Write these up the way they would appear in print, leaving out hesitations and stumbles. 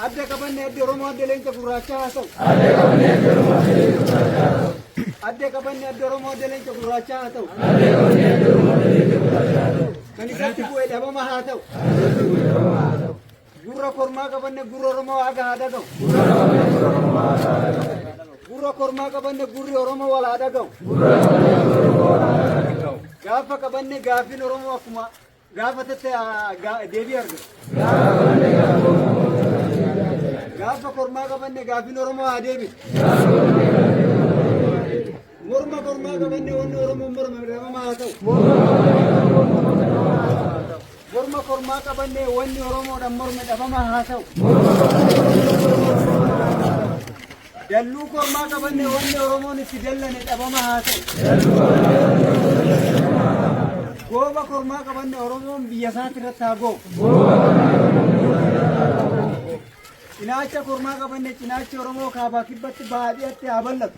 Adda qabanne addi Oromoo adda leenca gurraachaa haa ta'u. Adda qabanne addi Oromoo adda leenca gurraachaa haa ta'u. Kan isatti bu'e dhabama haa ta'u. Gurra kormaa qabanne gurra Oromoo haga haa dhaga'u. Gurra kormaa qabanne gurri Oromoo wal haa dhaga'u. Gaafa qabanne gaaffiin Oromoo akkuma gaafatette deebii argatu. Gaafa kormaa qabanne gaaffiin Oromoo haa deebitu. Morma kormaa qabanne wanni Oromoon morme dhabama haa ta'u. Morma kormaa qabanne wanni Oromoodhaan morme dhabama haa ta'u. Dalluu kormaa qabanne wanni Oromoon itti dallane dhabama haa ta'u. Gooba kormaa qabanne Oromoon biyya isaati irratti haa goobu. Cinaacha kormaa qabanne cinaachi Oromoo kaabaa kibbatti bahaa dhi'atti haa bal'atu.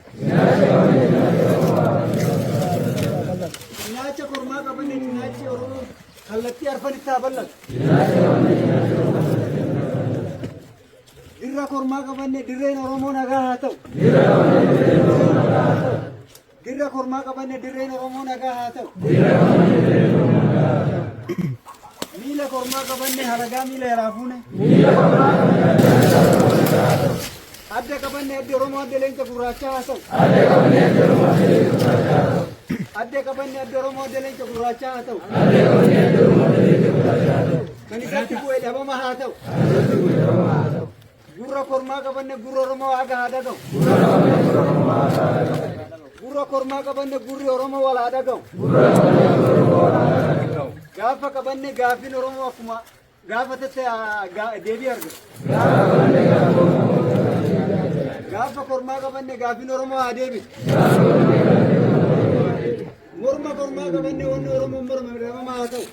Cinaacha kormaa qabanne cinaachi Oromoo kallattii arfanitti haa bal'atu. Dirra kormaa qabanne dirreen Oromoo nagaa haa ta'u. Dirra kormaa qabanne dirreen Oromoo nagaa haa ta'u. Miila kormaa qabanne halagaa miila yaraa fuune. Adda qabanne addi Oromoo adda leenca gurraachaa haa ta'u. Adda qabanne addi Oromoo adda leenca gurraachaa haa ta'u. Kan isatti bu'e dhabama haa ta'u. Gurra kormaa qabanne gurra Oromoo haga haa dhaga'u. Gurra kormaa qabanne gurri Oromoo wal haa dhaga'u. Gaafa qabanne gaaffiin Oromoo akkuma gaafatette deebii argatu. Gaafa kormaa qabanne gaaffiin Oromoo haa deebitu. Morma kormaa qabanne wanni Oromoon morme dhabama haa ta'u.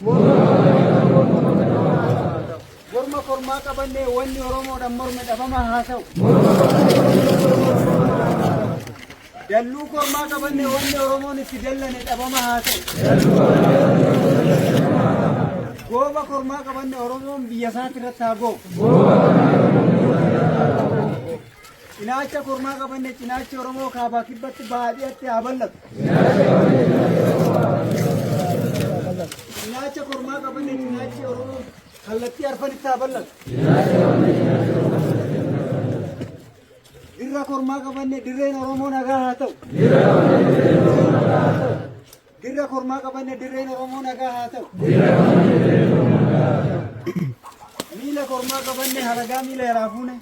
Morma kormaa qabanne wanni Oromoodhaan morme dhabama haa ta'u. Dalluu kormaa qabanne wanni Oromoon itti dallane dhabama haa ta'u. Gooba kormaa qabanne Oromoon biyya isaati irratti haa goobu. Cinaacha kormaa qabanne cinaachi Oromoo kaabaa kibbatti bahaa dhi'atti haa bal'atu. Cinaacha kormaa qabanne cinaachi Oromoo kallattii arfanitti haa bal'atu. Dirra kormaa qabanne dirreen Oromoo nagaa haa ta'u. Dirra kormaa qabanne dirreen Oromoo nagaa haa ta'u. Miila kormaa qabanne halagaa miila yaraa fuune.